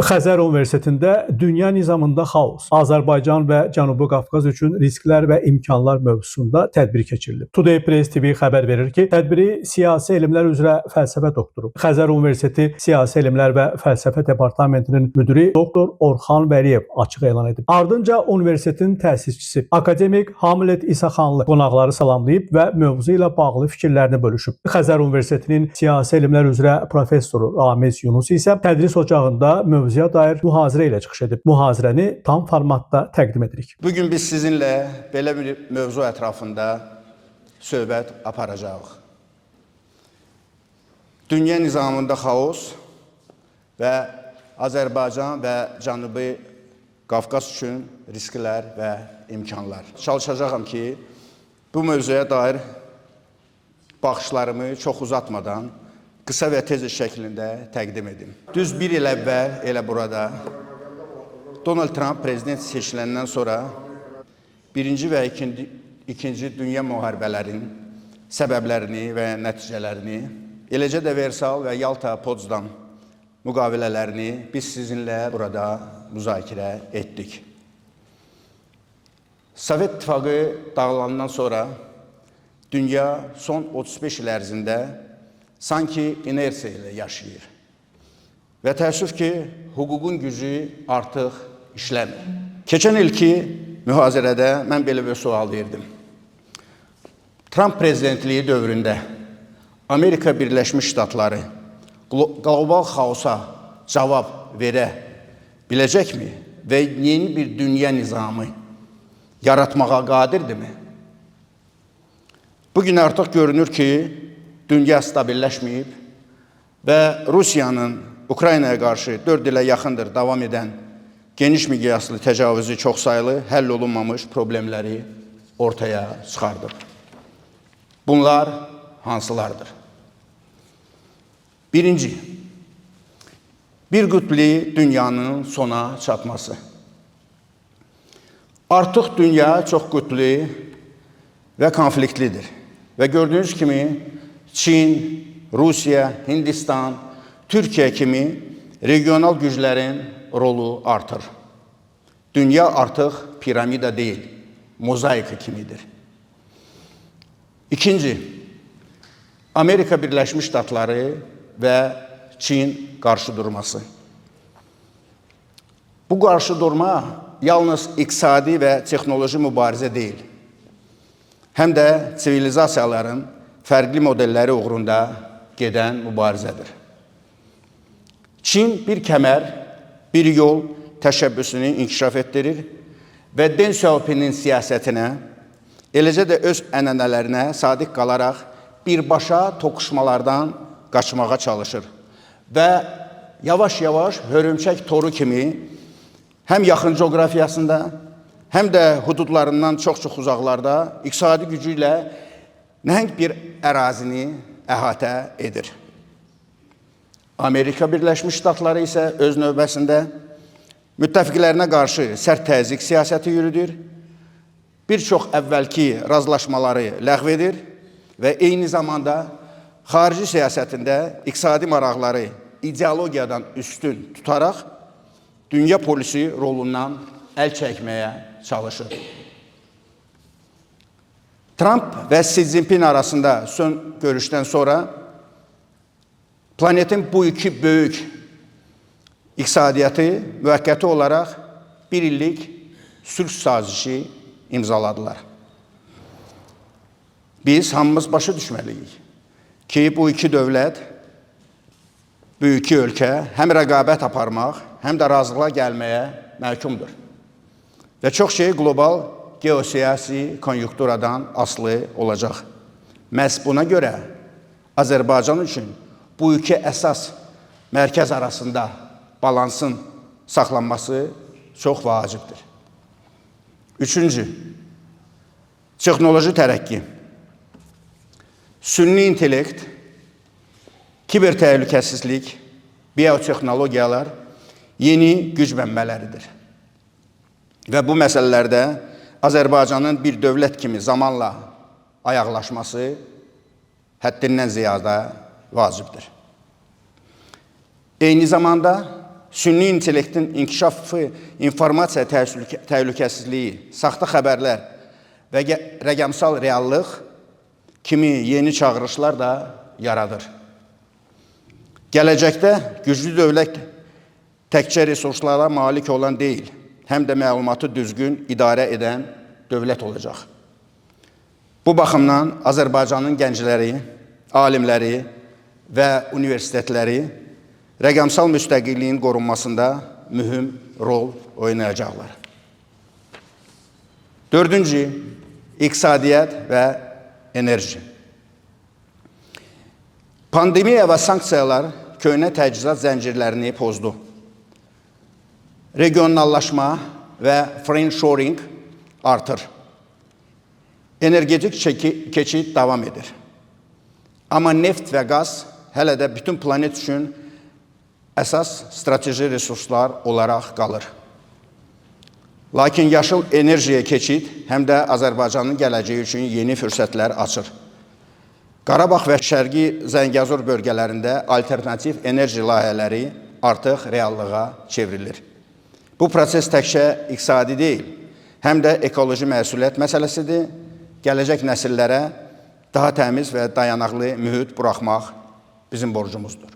Xəzər Universitetində dünya nizamında xaos, Azərbaycan və Cənubi Qafqaz üçün risklər və imkanlar mövzusunda tədbir keçirilib. Today Press TV xəbər verir ki, tədbiri siyasi elmlər üzrə fəlsəfə doktoru, Xəzər Universiteti Siyasi Elmlər və Fəlsəfə Departamentinin müdiri doktor Orxan Vəliyev açıq elan edib. Ardınca universitetin təsisçisi akademik Hamlet İsaxanlı qonaqları salamlayıb və mövzu ilə bağlı fikirlərini bölüşüb. Xəzər Universitetinin siyasi elmlər üzrə professoru Ramiz Yunus isə tədris ocağında mövzuya dair mühazirə ilə çıxış edib. Mühazirəni tam formatda təqdim edirik. Bu gün biz sizinlə belə bir mövzu ətrafında söhbət aparacağıq. Dünya nizamında xaos və Azərbaycan və Cənubi Qafqaz üçün risklər və imkanlar. Çalışacağam ki, bu mövzuya dair baxışlarımı çox uzatmadan qısa və tez şəklində təqdim edim. Düz bir il əvvəl elə burada Donald Trump prezident seçiləndən sonra birinci və ikinci dünya müharibələrinin səbəblərini və nəticələrini, eləcə də Versal və Yalta Potsdam müqavilələrini biz sizinlə burada müzakirə etdik. Sovet İttifaqı dağılandan sonra dünya son 35 il ərzində sanki inersiya ilə yaşayır. Və təəssüf ki, hüququn gücü artıq işləmir. Keçən ilki mühazirədə mən belə bir sual verdim. Trump prezidentliyi dövründə Amerika Birləşmiş Ştatları qlobal xaosa cavab verə biləcəkmi və yeni bir dünya nizamı yaratmağa qadirdirmi? Bugün artıq görünür ki, dünya stabilləşməyib və Rusiyanın Ukraynaya qarşı 4 ilə yaxındır davam edən geniş miqyaslı təcavüzü çoxsaylı həll olunmamış problemləri ortaya çıxardıb. Bunlar hansılardır? Birinci, bir qütblü dünyanın sona çatması. Artıq dünya çox qütblü və konfliktlidir. Və gördüyünüz kimi Çin, Rusiya, Hindistan, Türkiyə kimi regional güclərin rolu artır. Dünya artıq piramida deyil, mozaika kimidir. İkinci, Amerika Birləşmiş Ştatları və Çin qarşı durması. Bu qarşı durma yalnız iqtisadi və texnoloji mübarizə deyil, həm də sivilizasiyaların fərqli modelləri uğrunda gedən mübarizədir. Çin bir kəmər, bir yol təşəbbüsünü inkişaf etdirir və Deng Xiaopinin siyasətinə, eləcə də öz ənənələrinə sadiq qalaraq birbaşa toqquşmalardan qaçmağa çalışır və yavaş-yavaş hörümçək toru kimi həm yaxın coğrafiyasında, həm də hüdudlarından çox-çox uzaqlarda iqtisadi gücü ilə nəhəng bir ərazini əhatə edir. Amerika Birləşmiş Ştatları isə öz növbəsində müttəfiqlərinə qarşı sərt təzyiq siyasəti yürüdür, bir çox əvvəlki razılaşmaları ləğv edir və eyni zamanda xarici siyasətində iqtisadi maraqları ideologiyadan üstün tutaraq dünya polisi rolundan əl çəkməyə çalışır. Trump və Xi Jinping arasında son görüşdən sonra planetin bu iki böyük iqtisadiyyatı müvəqqəti olaraq bir illik sülh sazişi imzaladılar. Biz hamımız başa düşməliyik ki, bu iki dövlət, bu iki ölkə həm rəqabət aparmaq, həm də razılığa gəlməyə məhkumdur. Və çox şey qlobal geosiyasi konjunkturadan asılı olacaq. Məhz buna görə Azərbaycan üçün bu iki əsas mərkəz arasında balansın saxlanması çox vacibdir. Üçüncü, texnoloji tərəqqi. Süni intellekt, kiber təhlükəsizlik, biotexnologiyalar yeni güc mənbələridir. Və bu məsələlərdə Azərbaycanın bir dövlət kimi zamanla ayaqlaşması həddindən ziyadə vacibdir. Eyni zamanda süni intellektin inkişafı, informasiya təhlükəsizliyi, saxta xəbərlər və rəqəmsal reallıq kimi yeni çağırışlar da yaradır. Gələcəkdə güclü dövlət təkcə resurslara malik olan deyil, həm də məlumatı düzgün idarə edən dövlət olacaq. Bu baxımdan Azərbaycanın gəncləri, alimləri və universitetləri rəqəmsal müstəqilliyin qorunmasında mühüm rol oynayacaqlar. Dördüncü, iqtisadiyyat və enerji. Pandemiya və sanksiyalar köhnə təchizat zəncirlərini pozdu. Regionallaşma və friendshoring artır. Energetik keçid davam edir. Amma neft və qaz hələ də bütün planet üçün əsas strateji resurslar olaraq qalır. Lakin yaşıl enerjiyə keçid həm də Azərbaycanın gələcəyi üçün yeni fürsətlər açır. Qarabağ və Şərqi Zəngəzur bölgələrində alternativ enerji layihələri artıq reallığa çevrilir. Bu proses təkcə iqtisadi deyil, həm də ekoloji məsuliyyət məsələsidir. Gələcək nəsillərə daha təmiz və dayanaqlı mühit buraxmaq bizim borcumuzdur.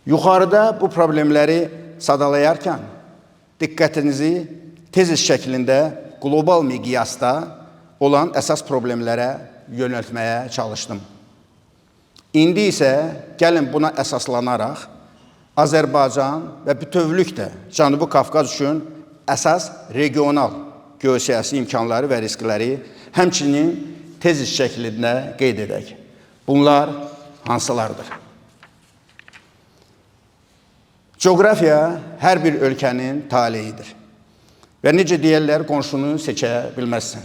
Yuxarıda bu problemləri sadalayarkən diqqətinizi tezis şəklində qlobal miqyasda olan əsas problemlərə yönəltməyə çalışdım. İndi isə gəlin buna əsaslanaraq Azərbaycan və bütövlükdə Cənubi Qafqaz üçün əsas regional geosiyasi imkanları və riskləri həmçinin tezis şəklində qeyd edək. Bunlar hansılardır? Coğrafiya hər bir ölkənin taleyidir. Və necə deyirlər, qonşunu seçə bilməzsən.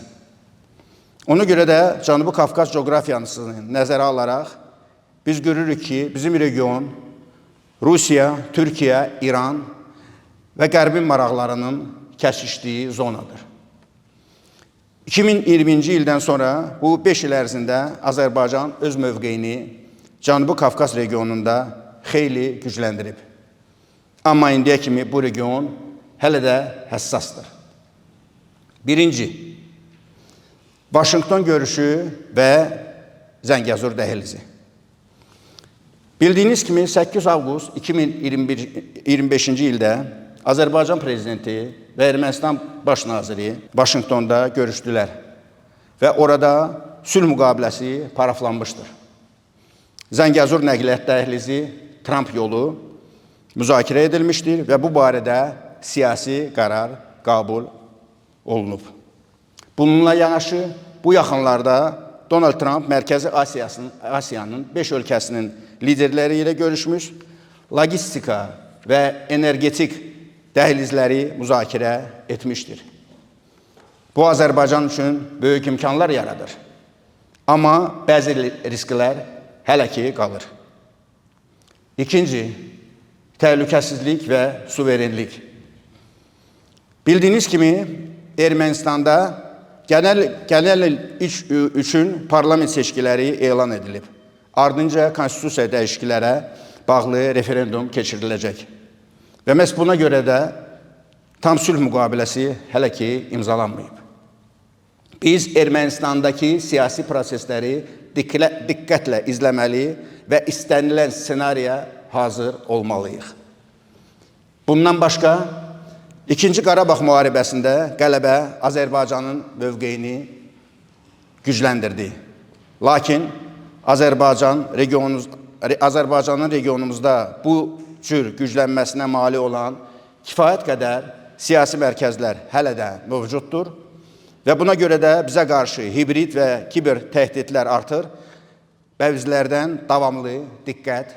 Ona görə də Cənubi Qafqaz coğrafiyasını nəzərə alaraq biz görürük ki, bizim region Rusiya, Türkiyə, İran və Qərbin maraqlarının kəsişdiyi zonadır. 2020-ci ildən sonra bu 5 il ərzində Azərbaycan öz mövqeyini Cənubi Qafqaz regionunda xeyli gücləndirib. Amma indiyə kimi bu region hələ də həssasdır. Birinci, Vaşinqton görüşü və Zəngəzur dəhlizi. Bildiyiniz kimi 8 avqust 2025-ci ildə Azərbaycan prezidenti və Ermənistan baş naziri Vaşinqtonda görüşdülər və orada sülh müqaviləsi paraflanmışdır. Zəngəzur nəqliyyat dəhlizi, Tramp yolu müzakirə edilmişdir və bu barədə siyasi qərar qəbul olunub. Bununla yanaşı bu yaxınlarda Donald Trump Mərkəzi Asiyanın 5 ölkəsinin liderləri ilə görüşmüş, logistika və energetik dəhlizləri müzakirə etmişdir. Bu Azərbaycan üçün böyük imkanlar yaradır. Amma bəzi risklər hələ ki qalır. İkinci, təhlükəsizlik və suverenlik. Bildiyiniz kimi Ermənistanda gələn il üçün parlament seçkiləri elan edilib. Ardınca konstitusiya dəyişikliklərə bağlı referendum keçiriləcək. Və məhz buna görə də tam sülh müqaviləsi hələ ki imzalanmayıb. Biz Ermənistandakı siyasi prosesləri diqqətlə izləməli və istənilən ssenariyə hazır olmalıyıq. Bundan başqa, İkinci Qarabağ müharibəsində qələbə Azərbaycanın mövqeyini gücləndirdi. Lakin Azərbaycanın regionumuzda bu cür güclənməsinə malik olan kifayət qədər siyasi mərkəzlər hələ də mövcuddur və buna görə də bizə qarşı hibrid və kiber təhdidlər artır və bizlərdən davamlı diqqət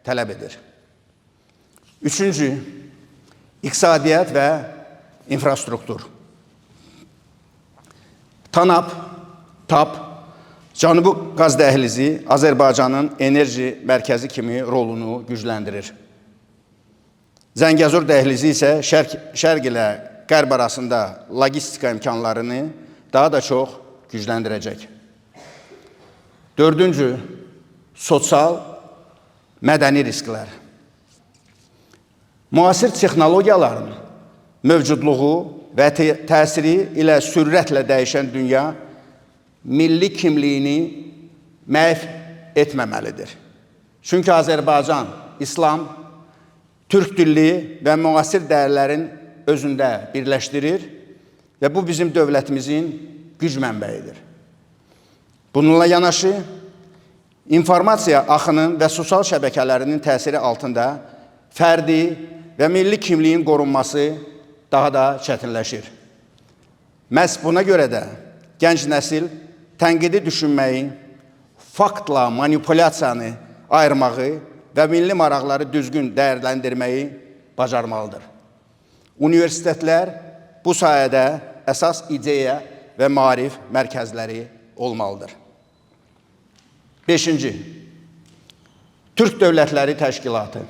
tələb edir. Üçüncü, iqtisadiyyat və infrastruktur. TANAP, TAP, Cənubi Qaz Dəhlizi Azərbaycanın enerji mərkəzi kimi rolunu gücləndirir. Zəngəzur dəhlizi isə şərq ilə qərb arasında logistika imkanlarını daha da çox gücləndirəcək. Dördüncü, sosial, mədəni risklər. Müasir texnologiyaların mövcudluğu və təsiri ilə sürətlə dəyişən dünya milli kimliyini məhv etməməlidir. Çünki Azərbaycan İslam, türk dilli və müasir dəyərlərin özündə birləşdirir və bu bizim dövlətimizin güc mənbəyidir. Bununla yanaşı, informasiya axının və sosial şəbəkələrinin təsiri altında fərdi və milli kimliyin qorunması daha da çətinləşir. Məhz buna görə də gənc nəsil tənqidi düşünməyi, faktla manipulyasiyanı ayırmağı və milli maraqları düzgün dəyərləndirməyi bacarmalıdır. Universitetlər bu sahədə əsas ideya və maarif mərkəzləri olmalıdır. Beşinci, Türk Dövlətləri Təşkilatı.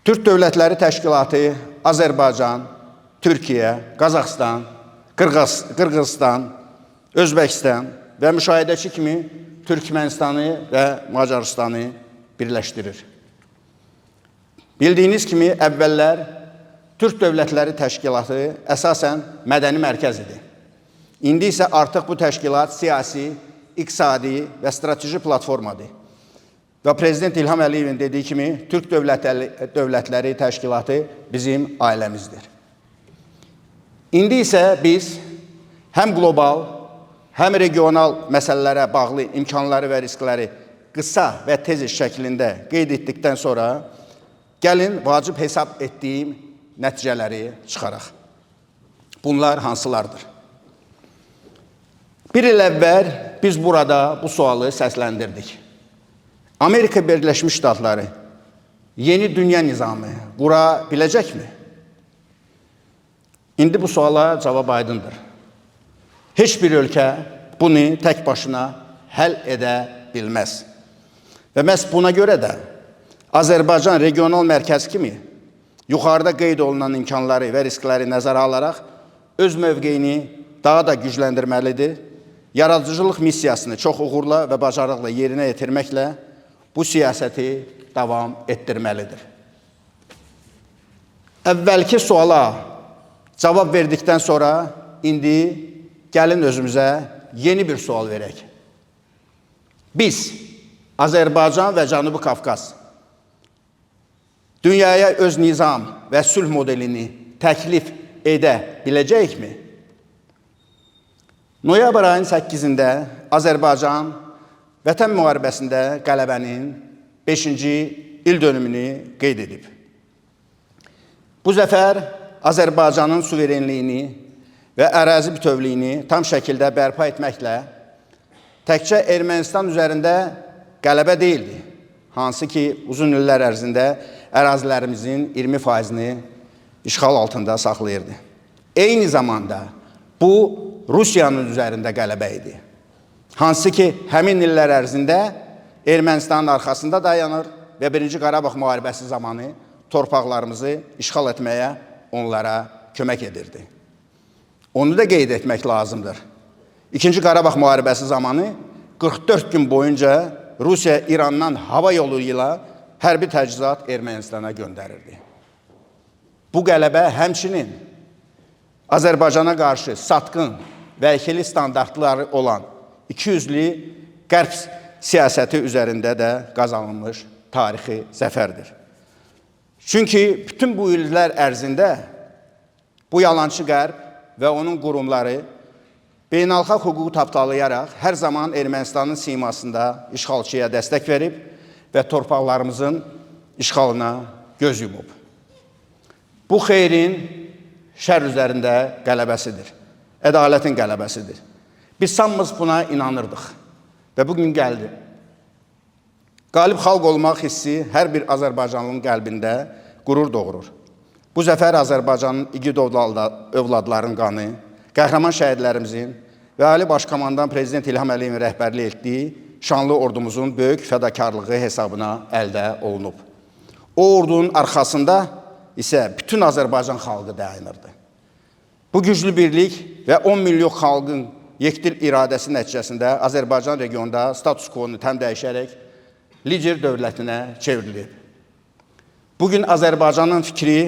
Türk Dövlətləri Təşkilatı Azərbaycan, Türkiyə, Qazaxıstan, Qırğızistan, Özbəkistan və müşahidəçi kimi Türkmənistanı və Macarıstanı birləşdirir. Bildiyiniz kimi əvvəllər Türk Dövlətləri Təşkilatı əsasən mədəni mərkəz idi. İndi isə artıq bu təşkilat siyasi, iqtisadi və strateji platformadır. Və Prezident İlham Əliyevin dediyi kimi Türk Dövlətləri Təşkilatı bizim ailəmizdir. İndi isə biz həm qlobal, həm regional məsələlərə bağlı imkanları və riskləri qısa və tez şəklində qeyd etdikdən sonra gəlin vacib hesab etdiyim nəticələri çıxaraq. Bunlar hansılardır? Bir il əvvəl biz burada bu sualı səsləndirdik. Amerika Birləşmiş Ştatları yeni dünya nizamı qura biləcəkmi? İndi bu suala cavab aydındır. Heç bir ölkə bunu tək başına həll edə bilməz. Və məhz buna görə də Azərbaycan regional mərkəz kimi yuxarıda qeyd olunan imkanları və riskləri nəzərə alaraq öz mövqeyini daha da gücləndirməlidir. Yaradıcılıq missiyasını çox uğurla və bacarıqla yerinə yetirməklə bu siyasəti davam etdirməlidir. Əvvəlki suala cavab verdikdən sonra indi gəlin özümüzə yeni bir sual verək. Biz, Azərbaycan və Cənubi Qafqaz, dünyaya öz nizam və sülh modelini təklif edə biləcəyikmi? Noyabr ayının 8-də Azərbaycan Vətən müharibəsində qələbənin 5-ci il dönümünü qeyd edib. Bu zəfər Azərbaycanın suverenliyini və ərazi bütövlüyünü tam şəkildə bərpa etməklə təkcə Ermənistan üzərində qələbə deyildi, hansı ki uzun illər ərzində ərazilərimizin 20%-ni işğal altında saxlayırdı. Eyni zamanda bu Rusiyanın üzərində qələbə idi. Hansı ki həmin illər ərzində Ermənistanın arxasında dayanır və Birinci Qarabağ müharibəsi zamanı torpaqlarımızı işğal etməyə onlara kömək edirdi. Onu da qeyd etmək lazımdır. İkinci Qarabağ müharibəsi zamanı 44 gün boyunca Rusiya İrandan hava yolu ilə hərbi təchizat Ermənistana göndərirdi. Bu qələbə həmçinin Azərbaycana qarşı satqın və ikili standartları olan ikiyüzlü qərb siyasəti üzərində də qazanılmış tarixi zəfərdir. Çünki bütün bu illər ərzində bu yalançı qərb və onun qurumları beynəlxalq hüququ tapdalayaraq hər zaman Ermənistanın simasında işğalçıya dəstək verib və torpaqlarımızın işğalına göz yumub. Bu xeyrin şər üzərində qələbəsidir. Ədalətin qələbəsidir. Biz hamımız buna inanırdıq və bugün gəldi. Qalib xalq olmaq hissi hər bir Azərbaycanlının qəlbində qürur doğurur. Bu zəfər Azərbaycanın igid övladlarının qanı, qəhrəman şəhidlərimizin və Ali Baş Komandan Prezident İlham Əliyevin rəhbərlik etdiyi şanlı ordumuzun böyük fədakarlığı hesabına əldə olunub. O ordunun arxasında isə bütün Azərbaycan xalqı dayanırdı. Bu güclü birlik və 10 milyon xalqın yekdil iradəsi nəticəsində Azərbaycan regionda status quo-nu tam dəyişərək lider dövlətinə çevrilib. Bugün Azərbaycanın fikri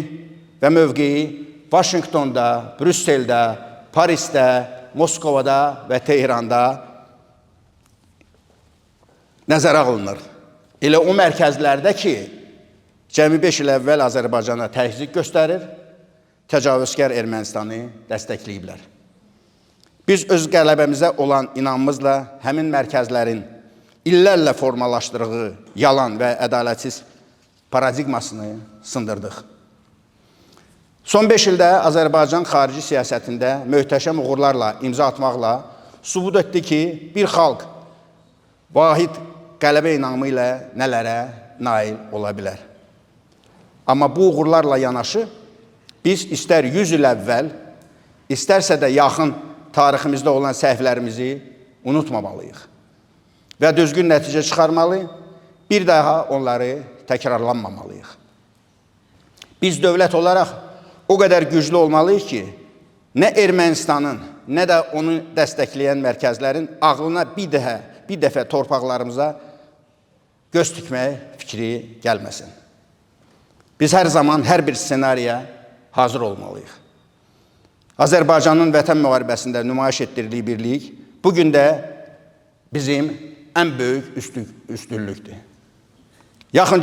və mövqeyi Vaşinqtonda, Brüsseldə, Parisdə, Moskovada və Tehranda nəzərə alınır. Elə o mərkəzlərdə ki, cəmi 5 il əvvəl Azərbaycana təzyiq göstərir, təcavüzkar Ermənistanı dəstəkləyiblər. Biz öz qələbəmizə olan inamımızla həmin mərkəzlərin illərlə formalaşdırdığı yalan və ədalətsiz paradigmasını sındırdıq. Son 5 ildə Azərbaycan xarici siyasətində möhtəşəm uğurlarla imza atmaqla sübut etdi ki, bir xalq vahid qələbə inamı ilə nələrə nail ola bilər. Amma bu uğurlarla yanaşı biz istər 100 il əvvəl, istərsə də yaxın tariximizdə olan səhvlərimizi unutmamalıyıq və düzgün nəticə çıxarmalı, bir daha onları təkrarlanmamalıyıq. Biz dövlət olaraq o qədər güclü olmalıyıq ki, nə Ermənistanın, nə də onu dəstəkləyən mərkəzlərin ağlına bir dəfə torpaqlarımıza göz tikmək fikri gəlməsin. Biz hər zaman hər bir ssenariyə hazır olmalıyıq. Azərbaycanın vətən müharibəsində nümayiş etdirdiyi birlik bu gün də bizim ən böyük üstünlükdür. Yaxın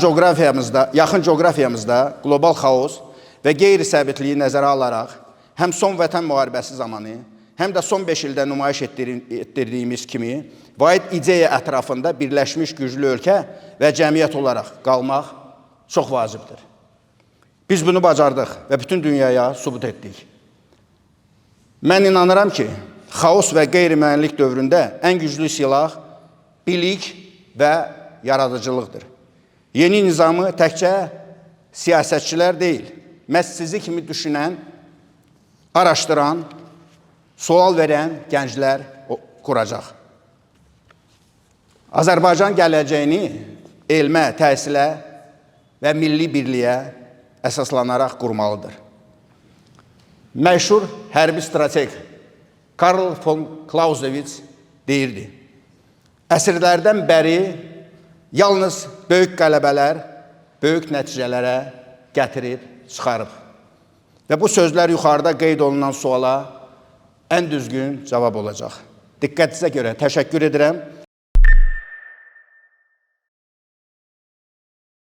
coğrafiyamızda qlobal xaos və qeyri-səbitliyi nəzərə alaraq həm son vətən müharibəsi zamanı, həm də son 5 ildə nümayiş etdirdiyimiz kimi vahid ideya ətrafında birləşmiş güclü ölkə və cəmiyyət olaraq qalmaq çox vacibdir. Biz bunu bacardıq və bütün dünyaya sübut etdik. Mən inanıram ki, xaos və qeyri-müəyyənlik dövründə ən güclü silah bilik və yaradıcılıqdır. Yeni nizamı təkcə siyasətçilər deyil, məhz sizi kimi düşünən, araşdıran, sual verən gənclər quracaq. Azərbaycan gələcəyini elmə, təhsilə və milli birliyə əsaslanaraq qurmalıdır. Məşhur hərbi strateg Karl von Clausewitz deyirdi: Əsrlərdən bəri yalnız böyük qələbələr böyük nəticələrə gətirib çıxarıb. Və bu sözlər yuxarıda qeyd olunan suala ən düzgün cavab olacaq. Diqqətinizə görə təşəkkür edirəm.